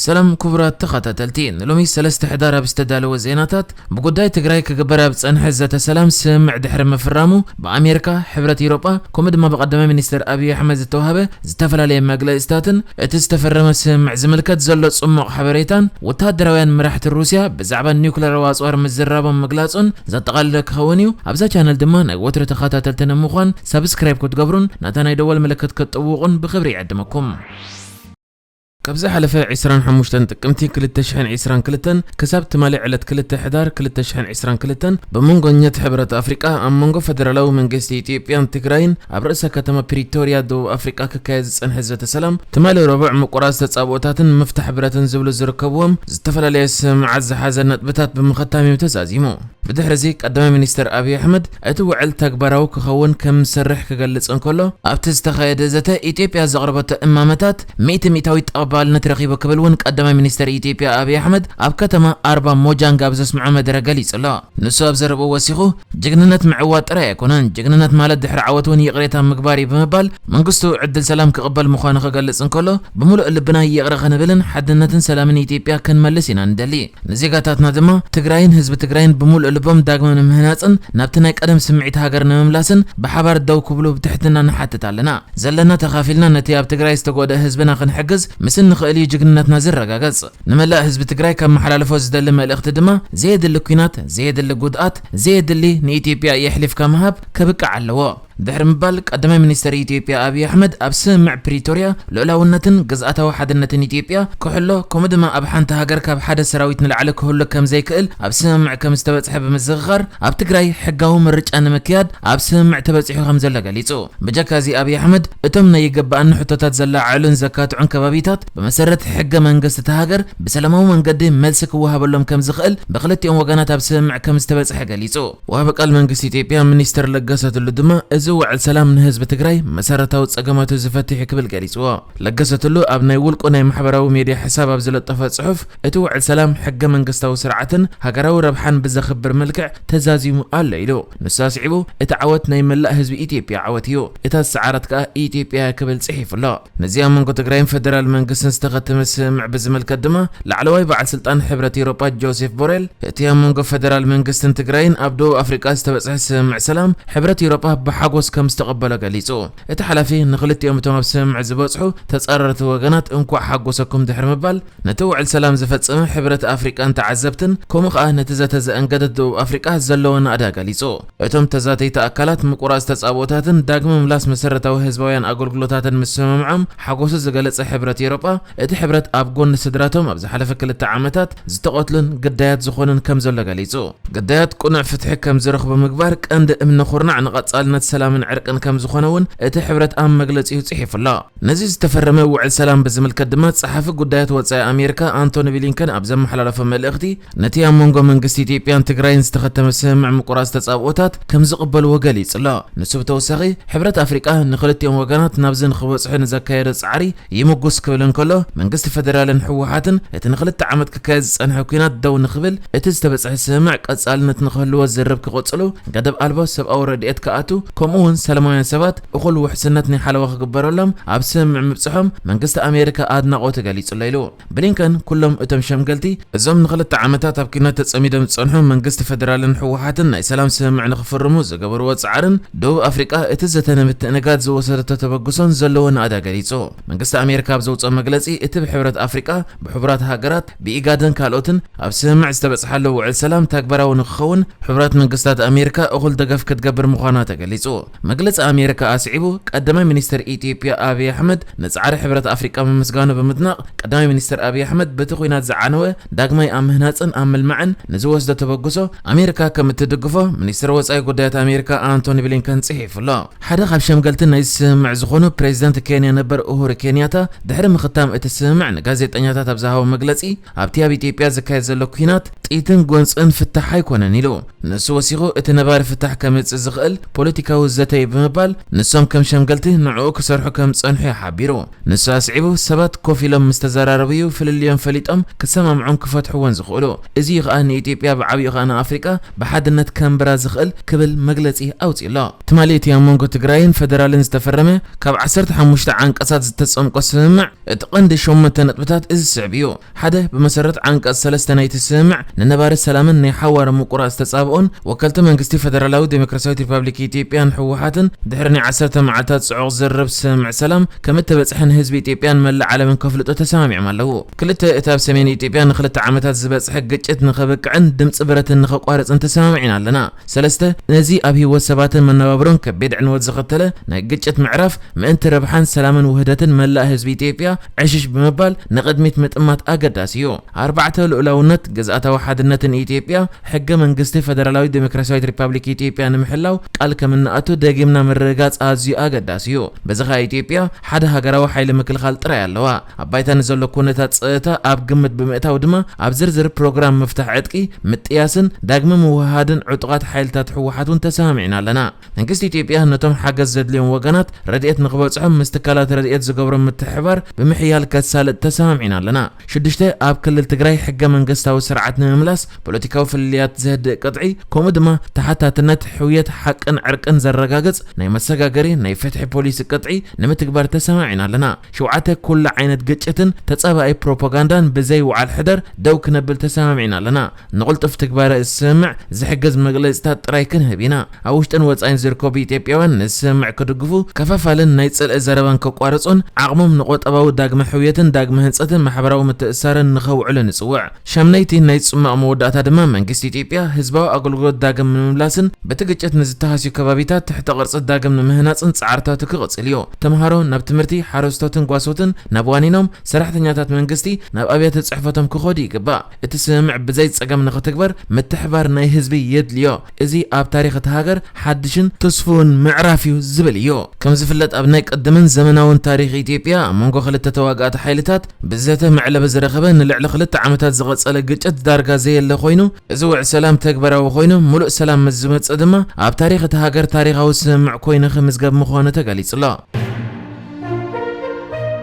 ሰላም ክቡራት ተኸታተልቲ፣ ንሎሚ ሰለስተ ሕዳር ኣብ ዝተዳለወ ዜናታት፣ ብጉዳይ ትግራይ ክግበር ኣብ ዝጸንሐ ዘተ ሰላም ስምምዕ ድሕሪ ምፍራሙ፣ ብኣሜሪካ፣ ሕብረት ኢሮጳ፣ ከምኡ ድማ ብቀዳማይ ሚኒስትር ኣብይ ኣሕመድ ዝተዋህበ ዝተፈላለየ መግለጺታትን፣ እቲ ዝተፈረመ ስምምዕ ዝምልከት ዘሎ ጽሙቕ ሓበሬታን፣ ወተሃደራውያን መራሕቲ ሩስያ ብዛዕባ ኒውክለራዊ ኣጽዋር ምዝራቦም ምግላጹን ዘጠቓለለ ክኸውን እዩ። ኣብዛ ቻነል ድማ ናይ ወትሩ ተኸታተልቲ ንምዃን ሳብስክራይብ ክትገብሩን ናታ ናይ ደወል ምልክት ክትጥውቑን ብኽብሪ ይዕድመኩም። ካብ ዝሓለፈ ዕስራን ሓሙሽተን ጥቅምቲ ክልተ ሽሕን ዕስራን ክልተን ክሳብ ትማሊ ዕለት ክልተ ሕዳር ክልተ ሽሕን ዕስራን ክልተን ብመንጎኛት ሕብረት ኣፍሪቃ ኣብ መንጎ ፈደራላዊ መንግስቲ ኢትዮጵያን ትግራይን ኣብ ርእሰ ከተማ ፕሪቶርያ ደቡብ ኣፍሪቃ ክካየድ ዝጸንሐ ዘተ ሰላም ትማሊ ረቡዕ ምቁራጽ ተጻብኦታትን ምፍታሕ ብረትን ዝብሉ ዝርከብዎም ዝተፈላለየ ስምምዓት ዝሓዘ ነጥብታት ብምኽታም እዩ ተዛዚሙ። ብድሕሪ እዚ ቀዳማይ ሚኒስትር ኣብይ ኣሕመድ እቲ ውዕል ተግባራዊ ክኸውን ከም ዝሰርሕ ክገልጽ እንከሎ፣ ኣብቲ ዝተኻየደ ዘተ ኢትዮጵያ ዘቕረበቶ እማመታት ሚእቲ ሚእታዊት ተቐባልነት ረኺቡ ክብል እውን ቀዳማይ ሚኒስትር ኢትዮጵያ ኣብይ ኣሕመድ ኣብ ከተማ ኣርባ ሞጃንግ ኣብ ዘስምዖ መደረ ገሊጹ ኣሎ። ንሱ ኣብ ዘረብኡ ወሲኹ፣ ጅግንነት ምዕዋት ጥራይ ኣይኮነን፣ ጅግንነት ማለት ድሕሪ ዓወት እውን ይቕሬታ ምግባር እዩ ብምባል መንግስቱ ዕድል ሰላም ክቕበል ምዃኑ ክገልጽ እንከሎ፣ ብምሉእ ልብና ይቕረ ክንብልን ሓድነትን ሰላምን ኢትዮጵያ ክንመልስ ኢና ንደሊ። ንዜጋታትና ድማ ትግራይን ህዝቢ ትግራይን ብምሉእ ልቦም ዳግመ ንምህናፅን ናብቲ ናይ ቀደም ስምዒት ሃገር ንምምላስን ብሓባር ደው ክብሉ ብትሕትና ንሓትት ኣለና። ዘለና ተኻፊልና ነቲ ኣብ ትግራይ ዝተጎድአ ህዝብና ክንሕግዝ ምስ እንኽእል እዩ ጅግንነትና ዝረጋገፅ። ንመላእ ህዝቢ ትግራይ ከመሓላልፎ ዝደሊ መልእኽቲ ድማ ዘየድሊ ኲናት፣ ዘየድሊ ጉድኣት፣ ዘየድሊ ንኢትዮጵያ የሕሊፍካ ምሃብ ከብቅዕ ኣለዎ። ድሕሪ ምባል ቀዳማይ ሚኒስተር ኢትዮጵያ ኣብይ ኣሕመድ ኣብ ስምምዕ ፕሪቶርያ ልኡላውነትን ግዝኣታዊ ሓድነትን ኢትዮጵያ ክሕሎ ከምኡ ድማ ኣብ ሓንቲ ሃገር ካብ ሓደ ሰራዊት ንላዕሊ ክህሉ ከም ዘይክእል ኣብ ስምምዕ ከም ዝተበጽሐ ብምዝኽኻር ኣብ ትግራይ ሕጋዊ ምርጫ ንምክያድ ኣብ ስምምዕ ተበጺሑ ከም ዘሎ ገሊጹ። ብጀካ እዚ ኣብይ ኣሕመድ እቶም ናይ ይገባኣኒ ሕቶታት ዘላዓዕሉን ዘካትዑን ከባቢታት ብመሰረት ሕገ መንግስቲ እታ ሃገር ብሰላማዊ መንገዲ መልሲ ክወሃበሎም ከም ዝኽእል ብክልቲኦም ወገናት ኣብ ስምምዕ ከም ዝተበጽሐ ገሊጹ። ወሃቢ ቃል መንግስቲ ኢትዮጵያ ሚኒስተር ለገሰ ቱሉ ድማ እዚ ውዕል ሰላም ንህዝቢ ትግራይ መሰረታዊ ጸገማቱ ዝፈትሕ እዩ ክብል ገሊጽዎ። ለገሰ ቱሉ ኣብ ናይ ውልቁ ናይ ማሕበራዊ ሜድያ ሕሳብ ኣብ ዝለጠፎ ጽሑፍ፣ እቲ ውዕል ሰላም ሕገ መንግስታዊ ስርዓትን ሃገራዊ ረብሓን ብዘኽብር መልክዕ ተዛዚሙ ኣሎ ኢሉ። ንሱ ኣስዒቡ፣ እቲ ዓወት ናይ መላእ ህዝቢ ኢትዮጵያ ዓወት እዩ፣ እታ ዝሰዓረት ከኣ ኢትዮጵያ እያ ክብል ጽሒፉ ኣሎ። ነዚ ኣብ መንጎ ትግራይን ፈደራል መንግስትን ዝተኸተመ ስምምዕ ብዝምልከት ድማ ላዕለዋይ በዓል ስልጣን ሕብረት ኤውሮጳ ጆሴፍ ቦሬል፣ እቲ ኣብ መንጎ ፈደራል መንግስትን ትግራይን ኣብ ደቡብ ኣፍሪቃ ዝተበጽሐ ስምምዕ ሰላም ሕብረት ኤውሮጳ ብሓጎስ ከም ዝተቐበሎ ገሊጹ። እቲ ሓላፊ ንኽልቲኦም እቶም ኣብ ስምምዕ ዝበጽሑ ተጻረርቲ ወገናት እንኳዕ ሓጎሰኩም ድሕሪ ምባል፣ ነቲ ውዕል ሰላም ዝፈጸመ ሕብረት ኣፍሪቃን ተዓዘብትን ከምኡ ኸኣ ነቲ ዘተ ዘአንገደት ደቡብ ኣፍሪቃ ዘለዎ ናእዳ ገሊጹ። እቶም ተዛተይቲ ኣካላት ምቁራጽ ተጻብኦታትን ዳግመ ምላስ መሰረታዊ ህዝባውያን ኣገልግሎታትን ምስምምዖም ሓጎሱ ዝገለጸ ሕብረት ኤውሮጳ፣ እቲ ሕብረት ኣብ ጎኒ ስድራቶም ኣብ ዝሓለፈ ክልተ ዓመታት ዝተቐትሉን ግዳያት ዝኾኑን ከም ዘሎ ገሊጹ። ግዳያት ቅኑዕ ፍትሒ ከም ዝረኽቡ ምግባር ቀንዲ እምነ ኩርናዕ ንቐጻልነት ሰላምን ዕርቅን ከም ዝኾነ እውን እቲ ሕብረት ኣብ መግለጺኡ ጽሒፉ ኣሎ። ነዚ ዝተፈረመ ውዕል ሰላም ብዝምልከት ድማ ጸሓፊ ጉዳያት ወጻኢ ኣሜሪካ ኣንቶኒ ብሊንከን ኣብ ዘመሓላለፎ መልእኽቲ፣ ነቲ ኣብ መንጎ መንግስቲ ኢትዮጵያን ትግራይን ዝተኸተመ ስምምዕ ምቁራጽ ተጻብኦታት ከም ዝቕበልዎ ገሊጹ ኣሎ። ንሱ ብተወሳኺ፣ ሕብረት ኣፍሪቃ ንኽልቲኦም ወገናት ናብዚ ንኽበጽሑ ንዘካየዶ ጻዕሪ ይምጉስ ክብል እንከሎ፣ መንግስቲ ፈደራልን ህወሓትን እቲ ንኽልተ ዓመት ክካየድ ዝጸንሐ ኲናት ደው ንኽብል፣ እቲ ዝተበጽሐ ስምምዕ ቀጻልነት ንኽህልዎ ዝርርብ ክቕጽሉ፣ ገደብ ኣልቦ ሰብኣዊ ረድኤት ክኣቱ፣ ከምኡ እውን ሰላማውያን ሰባት እኹል ውሕስነት ናይ ሓለዋ ክግበረሎም ኣብ ስምምዕ ምብጽሖም መንግስቲ ኣሜሪካ ኣድናቖቱ ገሊጹ ኣሎ ኢሉ። ብሊንከን ኩሎም እቶም ሸምገልቲ፣ እዞም ንኽልተ ዓመታት ኣብ ኲናት ተጸሚዶም ዝጸንሑ መንግስቲ ፈደራልን ህወሓትን ናይ ሰላም ስምምዕ ንኽፍርሙ ዝገበርዎ ጻዕርን ደቡብ ኣፍሪቃ እቲ ዘተ ንምትእንጋድ ዝወሰደቶ ተበግሶን ዘለዎ ናእዳ ገሊጹ። መንግስቲ ኣሜሪካ ኣብ ዘውጽኦ መግለጺ፣ እቲ ብሕብረት ኣፍሪቃ፣ ብሕቡራት ሃገራት፣ ብኢጋድን ካልኦትን ኣብ ስምምዕ ዝተበጽሓሉ ውዕል ሰላም ተግባራዊ ንክኸውን ሕቡራት መንግስታት ኣሜሪካ እኹል ደገፍ ክትገብር ምዃና ተገሊጹ። መግለጺ ኣሜሪካ ኣስዒቡ፣ ቀዳማይ ሚኒስትር ኢትዮጵያ ኣብይ ኣሕመድ ንጻዕሪ ሕብረት ኣፍሪቃ ምምስጋኑ ብምድናቕ፣ ቀዳማይ ሚኒስትር ኣብይ ኣሕመድ በቲ ኲናት ዝዓነወ ዳግማይ ኣብ ምህናጽን ኣብ ምልማዕን ንዝወስዶ ተበግሶ ኣሜሪካ ከም እትድግፎ ሚኒስትር ወጻኢ ጉዳያት ኣሜሪካ ኣንቶኒ ብሊንከን ጽሒፉ ኣሎ። ሓደ ካብ ሸምገልቲ ናይዚ ስምምዕ ዝኾኑ ፕሬዚደንት ኬንያ ነበር ኡሁሩ ኬንያታ ድሕሪ ምኽታም እቲ ስምምዕ ንጋዜጠኛታት ኣብ ዝሃቦ መግለጺ፣ ኣብቲ ኣብ ኢትዮጵያ ዝካየድ ዘሎ ኲናት ኢትን ጎንፅን ፍታሕ ኣይኮነን ኢሉ። ንሱ ወሲኹ፣ እቲ ነባሪ ፍታሕ ከምጽእ ዝኽእል ፖለቲካዊ ዘተ እዩ ብምባል፣ ንሶም ከም ሸምገልቲ ንዕኡ ክሰርሑ ከም ዝጸንሑ እዩ ሓቢሩ። ንሱ ኣስዒቡ፣ ሰባት ኮፍ ኢሎም ምስ ተዘራረቡ እዩ ፍልልዮም ፈሊጦም ክሰማምዑን ክፈትሕዎን ዝኽእሉ። እዚ እዩ ከኣ ንኢትዮጵያ፣ ብዓቢኡ ከኣ ንኣፍሪቃ ብሓድነት ከንብራ ዝኽእል ክብል መግለጺ ኣውጺኡ ኣሎ። ትማሊ እቲ ኣብ መንጎ ትግራይን ፈደራልን ዝተፈረመ ካብ ዓሰርተ ሓሙሽተ ዓንቀጻት ዝተጸምቆ ስምምዕ እቲ ቀንዲ ሸሞንተ ነጥብታት እዚ ዝስዕብ እዩ። ሓደ፣ ብመሰረት ዓንቀጽ ሰለስተ ናይቲ ስምምዕ፣ ንነባሪ ሰላምን ናይ ሓዋር ምቁራጽ ተጻብኦን ወከልቲ መንግስቲ ፈደራላዊ ዴሞክራሲያዊት ሪፓብሊክ ኢትዮጵያን ህወሓትን ድሕሪ ናይ ዓሰርተ መዓልታት ጽዑቕ ዝርርብ ስምምዕ ሰላም ከም እተበጽሐ ንህዝቢ ኢትዮጵያን መላእ ዓለምን ከፍልጡ ተሰማሚዖም ኣለዉ። ክልተ፣ እቲ ኣብ ሰሜን ኢትዮጵያ ንክልተ ዓመታት ዝበጽሐ ግጭት ንኸብቅዕን ድምጺ ብረትን ንኸቋርጽን ተሰማሚዕና ኣለና። ሰለስተ፣ ነዚ ኣብ ህይወት ሰባትን መነባብሮን ከቢድ ዕንወት ዘኸተለ ናይ ግጭት ምዕራፍ ምእንቲ ረብሓን ሰላምን ውህደትን መላእ ህዝቢ ኢትዮጵያ ዕሽሽ ብምባል ንቕድሚት ምጥማት ኣገዳሲ እዩ። ኣርባዕተ፣ ልኡላውነት፣ ግዝኣታዊ ሓድነትን ኢትዮጵያ ሕገ መንግስቲ ፈደራላዊት ዴሞክራሲያዊት ሪፓብሊክ ኢትዮጵያ ንምሕላው ቃል ከም እንኣቱ ደጊምና ምርግጋጽ ኣዝዩ ኣገዳሲ እዩ። በዚ ኸኣ ኢትዮጵያ ሓደ ሃገራዊ ሓይሊ ምክልኻል ጥራይ ኣለዋ። ኣብ ባይታ ንዘሎ ኩነታት ጸጥታ ኣብ ግምት ብምእታው ድማ ኣብ ዝርዝር ፕሮግራም ምፍታሕ ዕጥቂ፣ ምጥያስን ዳግመ ምውህሃድን ዕጡቓት ሓይልታት ህወሓት እውን ተሰማሚዕና ኣለና። መንግስቲ ኢትዮጵያ ነቶም ሓገዝ ዘድልዮም ወገናት ረድኤት ንኽበጽሖም ምስ ትካላት ረድኤት ዝገብሮ ምትሕብባር ብምሕያል ከሳልጥ ተሰማሚዕና ኣለና። ሽዱሽተ፣ ኣብ ክልል ትግራይ ሕገ መንግስታዊ ስርዓት ንምምላስ ፖለቲካዊ ፍልልያት ዘህድእ ቅጥዒ፣ ከምኡ ድማ ተሓታትነት፣ ሕውየት፣ ሓቅን ዕርቅን ዘረጋግጽ ናይ መሰጋገሪ ናይ ፍትሒ ፖሊሲ ቅጥዒ ንምትግባር ተሰማሚዕና ኣለና። ሸውዓተ፣ ኩሉ ዓይነት ግጭትን ተጻባኢ ፕሮፓጋንዳን ብዘይ ውዓል ሕደር ደው ክነብል ተሰማሚዕና ኣለና። ንቕልጡፍ ትግባረ እዚ ስምምዕ ዝሕግዝ መግለጺታት ጥራይ ክንህብ ኢና። ኣብ ውሽጥን ወጻኢን ዝርከቡ ኢትዮጵያውያን ነዚ ስምምዕ ክድግፉ፣ ከፋፋልን ናይ ጽልኢ ዘረባን ከቋርጹን ዓቕሞም ንቁጠባዊ ዳግመ ሕውየትን ዳግመ ህንጸትን ማሕበራዊ ምትእስሳርን ንኸውዕሉ ንጽውዕ። ሸምነይቲ፣ ናይ ጽማቕ መወዳእታ ድማ መንግስቲ ኢትዮጵያ ህዝባዊ ኣገልግሎት ዳግም ንምምላስን በቲ ግጭት ንዝተሃስዩ ከባቢታት ትሕተ ቅርጺ ዳግም ንምህናጽን ጻዕርታቱ ክቕጽል እዩ። ተምሃሮ ናብ ትምህርቲ፣ ሓረስቶትን ጓሶትን ናብ ዋኒኖም፣ ሰራሕተኛታት መንግስቲ ናብ ኣብያተ ጽሕፈቶም ክኸዱ ይግባእ። እቲ ስምምዕ ብዘይ ጸገም ንኽትግበር ምትሕባር ናይ ህዝቢ የድልዮ። እዚ ኣብ ታሪኽ እታ ሃገር ሓድሽን ትስፉውን ምዕራፍ እዩ ዝብል እዩ። ከም ዝፍለጥ ኣብ ናይ ቅድምን ዘመናውን ታሪኽ ኢትዮጵያ ኣብ መንጎ ክልተ ተዋጋእቲ ሓይልታት ብዘተ መዕለቢ ዝረኸበ ንልዕሊ ክልተ ዓመታት ዝቐጸለ ግጭት ዳርጋ ዘየለ ኮይኑ፣ እዚ ውዕ ሰላም ተግባራዊ ኮይኑ፣ ምሉእ ሰላም ምስ ዝመጽእ ድማ ኣብ ታሪኽ እታ ሃገር ታሪኻዊ ስምምዕ ኮይኑ ክምዝገብ ምዃኑ ተገሊጹ ኣሎ።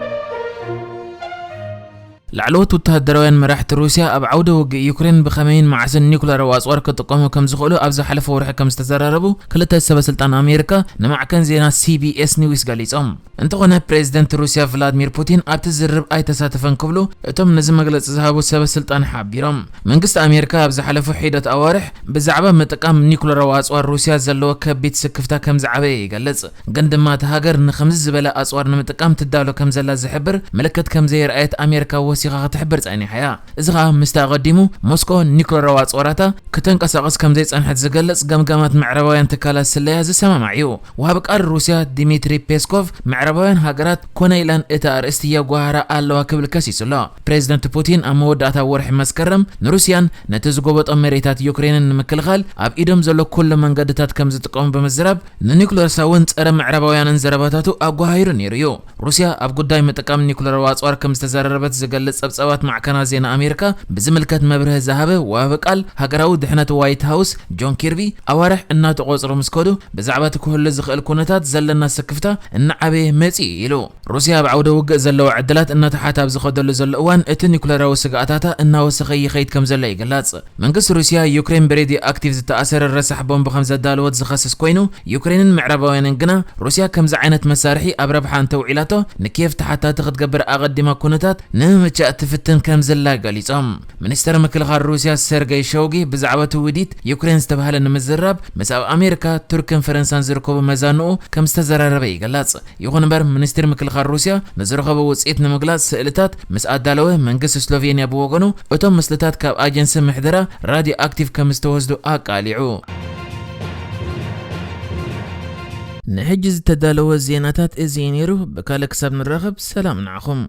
ላዕለዎት ወተሃደራውያን መራሕቲ ሩስያ ኣብ ዓውደ ውግእ ዩክሬን ብኸመይን መዓስን ኒኩለራዊ ኣጽዋር ክጥቀሙ ከም ዝኽእሉ ኣብ ዝሓለፈ ወርሒ ከም ዝተዘራረቡ ክልተ ሰበ ስልጣን ኣሜሪካ ንማዕከን ዜና ሲ ቢ ኤስ ኒውስ ገሊጾም። እንተኾነ ፕሬዚደንት ሩስያ ቭላድሚር ፑቲን ኣብቲ ዝርርብ ኣይተሳተፈን ክብሉ እቶም ነዚ መግለጺ ዝሃቡ ሰበ ስልጣን ሓቢሮም። መንግስቲ ኣሜሪካ ኣብ ዝሓለፉ ሒደት ኣዋርሕ ብዛዕባ ምጥቃም ኒኩለራዊ ኣጽዋር ሩስያ ዘለዎ ከቢድ ስክፍታ ከም ዝዓበየ ይገልጽ። ግን ድማ እታ ሃገር ንኸምዚ ዝበለ ኣጽዋር ንምጥቃም ትዳሎ ከም ዘላ ዝሕብር ምልክት ከም ዘየርኣየት ኣሜሪካ ወሲኻ ክትሕብር ጸኒሓ እያ። እዚ ኸኣ ምስቲ ኣቐዲሙ ሞስኮ ኒኩለራዊ ኣጽዋራታ ከተንቀሳቕስ ከም ዘይጸንሐት ዝገልጽ ገምጋማት ምዕራባውያን ትካላት ስለያ ዝሰማማዕ እዩ። ወሃቢ ቃል ሩስያ ዲሚትሪ ፔስኮቭ ምዕራባውያን ሃገራት ኮነ ኢለን እቲ ኣርእስቲ የጓሃራ ኣለዋ ክብል ከሲሱ ኣሎ። ፕሬዚደንት ፑቲን ኣብ መወዳእታ ወርሒ መስከረም ንሩስያን ነቲ ዝጎበጦ መሬታት ዩክሬንን ንምክልኻል ኣብ ኢዶም ዘሎ ኩሉ መንገድታት ከም ዝጥቀሙ ብምዝራብ ንኒኩለሳውን ጸረ ምዕራባውያንን ዘረባታቱ ኣጓሃሂሩ ነይሩ እዩ። ሩስያ ኣብ ጉዳይ ምጥቃም ኒኩለራዊ ኣጽዋር ከም ዝተዘራረበት ዝገልጽ ጸብጻባት ማዕከናት ዜና ኣሜሪካ ብዝምልከት መብርሂ ዝሃበ ወሃቢ ቃል ሃገራዊ ድሕነት ዋይት ሃውስ ጆን ኪርቢ ኣዋርሕ እናተቖጽሩ ምስ ከዱ ብዛዕባ እቲ ክህሉ ዝኽእል ኩነታት ዘለና ስክፍታ እናዓበየ መጺኡ ኢሉ። ሩስያ ኣብ ዓውደ ውግእ ዘለዋ ዕድላት እናተሓተ ኣብ ዝኸደሉ ዘሎ እዋን እቲ ኒኩለራዊ ስግኣታታ እናወሰኸ ይኸይድ ከም ዘሎ ይግለጽ። መንግስቲ ሩስያ ዩክሬን ብሬድዮ ኣክቲቭ ዝተኣሰረ ረሳሕ ቦምብ ከም ዘዳለወት ዝኸስስ ኮይኑ፣ ዩክሬንን ምዕራባውያንን ግና ሩስያ ከምዚ ዓይነት መሳርሒ ኣብ ረብሓ እንተውዒላቶ ንኪየቭ ተሓታቲ ክትገብር ኣቐዲማ ኩነታት ንምምቻእ ትፍትን ከም ዘላ ገሊጾም። ሚኒስተር ምክልኻል ሩስያ ሰርገይ ሾውጊ ብዛዕባ እቲ ውዲት ዩክሬን ዝተባህለ ንምዝራብ ምስ ኣብ ኣሜሪካ፣ ቱርክን ፈረንሳን ዝርከቡ መዛንኡ ከም ዝተዘራረበ ይግለጽ። ይኹን እምበር፣ ሚኒስትሪ ምክልኻል ሩስያ ንዝረኸቦ ውጽኢት ንምግላጽ ስእልታት ምስ ኣዳለወ፣ መንግስቲ ስሎቬንያ ብወገኑ እቶም ምስልታት ካብ ኣጀንሲ ምሕደራ ራድዮ ኣክቲቭ ከም ዝተወስዱ ኣቃሊዑ። ንሕጂ ዝተዳለወ ዜናታት እዚ እዩ ነይሩ። ብካልእ ክሳብ ንራኸብ፣ ሰላም ንዓኹም።